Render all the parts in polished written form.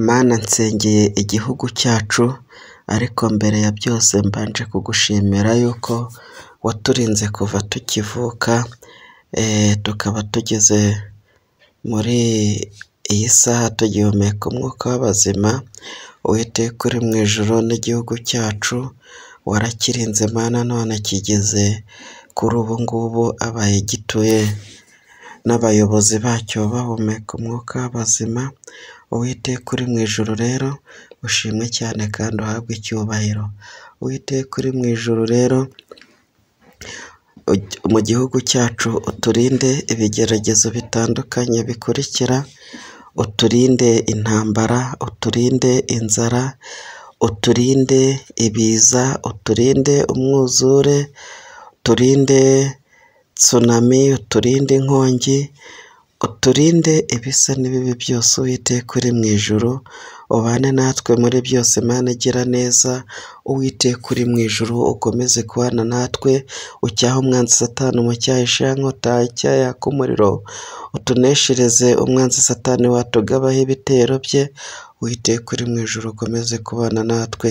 Mana nsengeye igihugu cyacu, ariko mbere ya byose mbanje kugushimira yuko waturinze kuva tukivuka, tukaba tugeze muri iyi saha tugihumeka umwuka w'abazima. Uwiteka uri mu ijuru n'igihugu cyacu warakirinze Mana, none kigeze kuri ubu ngubu abayigituye n'abayobozi bacyo bahumeka umwuka w'abazima. Uwiteka uri mu ijuru rero ushimwe cyane kandi uhabwe icyubahiro. Uwiteka uri mu ijuru rero mu gihugu cyacu uturinde ibigeragezo bitandukanye bikurikira, uturinde intambara, uturinde inzara, uturinde ibiza, uturinde umwuzure, uturinde tsunami, uturinde inkongi, uturinde ibisa n'ibibi byose. Uwiteka uri mu ijuru ubane natwe muri byose Mana igira neza. Uwiteka uri mu ijuru ukomeze kubana natwe, ucyahe umwanzi Satani umucyahishe ya nkota icyaha yaka umuriro, utuneshereze umwanzi Satani watugabaho ibitero bye. Uwiteka uri mu ijuru ukomeze kubana natwe,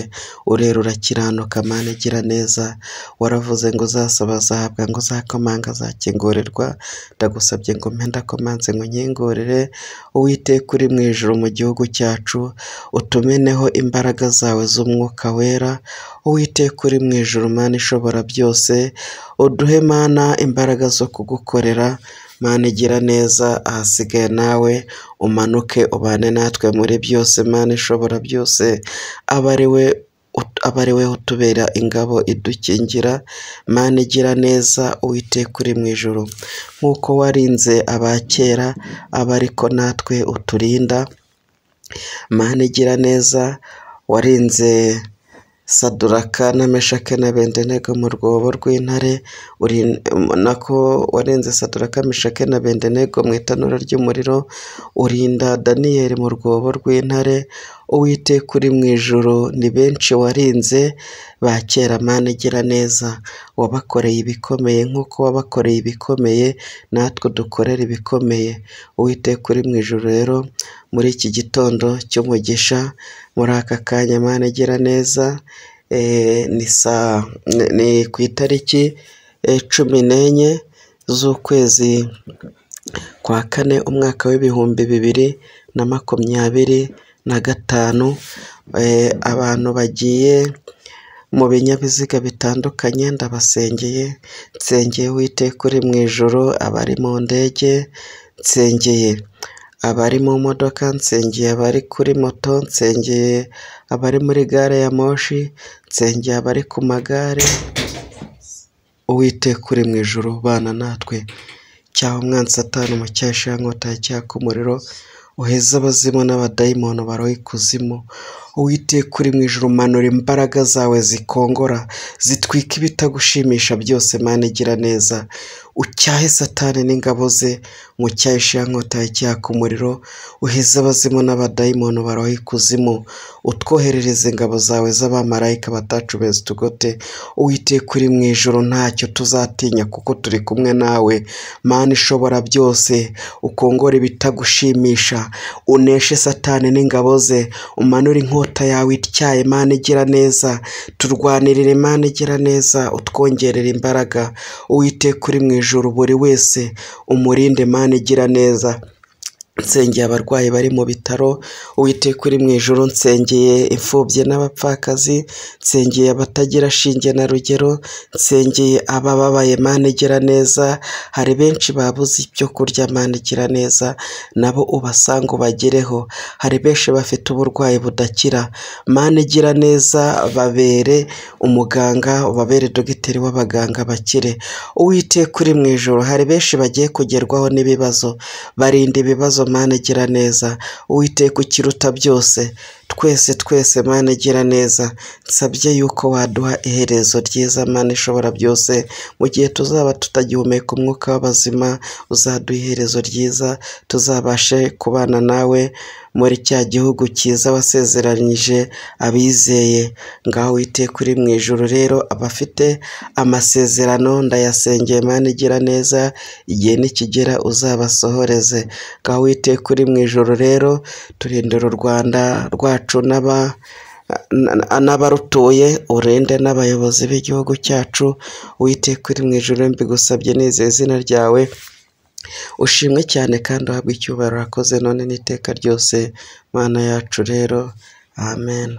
urera urakiranuka Mana igira neza. Waravuze ngo uzasaba azahabwa, ngo uzakomanga azakingurirwa. Ndagusabye ngo mpe ndakomanze ngo unkingurire. Uwiteka uri mu ijuru mu gihugu cyacu utumeneho imbaraga zawe z'umwuka wera. Uwiteka uri mu ijuru Mana ishobora byose, uduhe Mana imbaraga zo kugukorera. Mana igira neza, ahasigaye nawe umanuke ubane natwe muri byose Mana ishobora byose, abe ari we utubera ingabo idukingira. Mana igira neza, Uwiteka uri mu ijuru nk'uko warinze abakera abe ariko natwe uturinda. Mana igira neza, warinze Saduraka na Meshake na Abedenego mu rwobo rw'intare, nako warinze Saduraka, Meshake na Abedenego mu itanura ry'umuriro, urinda Daniyeli mu rwobo rw'intare. Uwiteka uri mu ijuru ni benshi warinze ba kera Mana igira neza, wabakoreye ibikomeye nk'uko wabakoreye ibikomeye natwe dukorera ibikomeye. Uwiteka uri mu ijuru rero muri iki gitondo cy'umugisha, muri aka kanya Mana igira neza, ni ku itariki 14 z'ukwezi kwa kane umwaka w'2025. Abantu bagiye mu binyabiziga bitandukanye ndabasengeye, nsengeye Uwiteka uri mu ijuru abari mu ndege, nsengeye abari mu modoka, nsengeye abari kuri moto, nsengeye abari muri gare ya moshi, nsengeye abari ku magare. Uwiteka uri mu ijuru bana natwe, cyaha umwanzi Satani umucyahishe ya nkota yaka umuriro, uheze abazimu n'abadayimoni baroha ikuzimu. Uwiteka uri mu ijuru manura imbaraga zawe zikongora zitwika ibitagushimisha byose Mana igira neza, ucyahe Satani n'ingabo ze, mucyahishe ya nkota yaka umuriro, uheze abazimu n'abadayimoni baroha ikuzimu, utwoherereze ingabo zawe z'abamarayika batacu zitugote. Uwiteka uri mu ijuru ntacyo tuzatinya kuko turi kumwe nawe. Mana ishobora byose, ukongore ibitagushimisha, uneshe Satani n'ingabo ze, umanure inkota yawe ityaye Mana igira neza, turwanirire Mana igira neza, utwongerere imbaraga. Uwiteka uri mu ijuru buri wese umurinde Mana igira neza. Nsengeye abarwayi bari mu bitaro, Uwiteka uri mu ijuru nsengeye imfubyi n'abapfakazi, nsengeye abatagira shinge na rugero, nsengeye abababaye Mana igira neza. Hari benshi babuze ibyo kurya Mana igira neza, nabo ubasanga ubagereho. Hari benshi bafite uburwayi budakira Mana igira neza, babere umuganga, ubabere dogiteri w'abaganga bakire. Uwiteka uri mu ijuru hari benshi bagiye kugerwaho n'ibibazo, barinde ibibazo Mana igira neza. Uwiteka ukiruta byose, twese twese Mana igira neza, nsabye yuko waduha iherezo ryiza Mana ishobora byose, mu gihe tuzaba tutagihumeka umwuka w'abazima, uzaduha iherezo ryiza, tuzabashe kubana nawe muri cya gihugu cyiza wasezeranyije abizeye. Ngaho Uwiteka uri mu ijuru rero, abafite amasezerano ndayasengeye Mana igira neza, igihe nikigera uzabasohoreze. Ngaho Uwiteka uri mu ijuru rero, turindire u Rwanda rwacu n'abarutuye, urinde n'abayobozi b'igihugu cyacu. Uwiteka uri mu ijuru mbigusabye nizeye izina ryawe, ushimwe cyane kandi uhabwe icyubahiro, urakoze none n'iteka ryose Mana yacu rero, amen.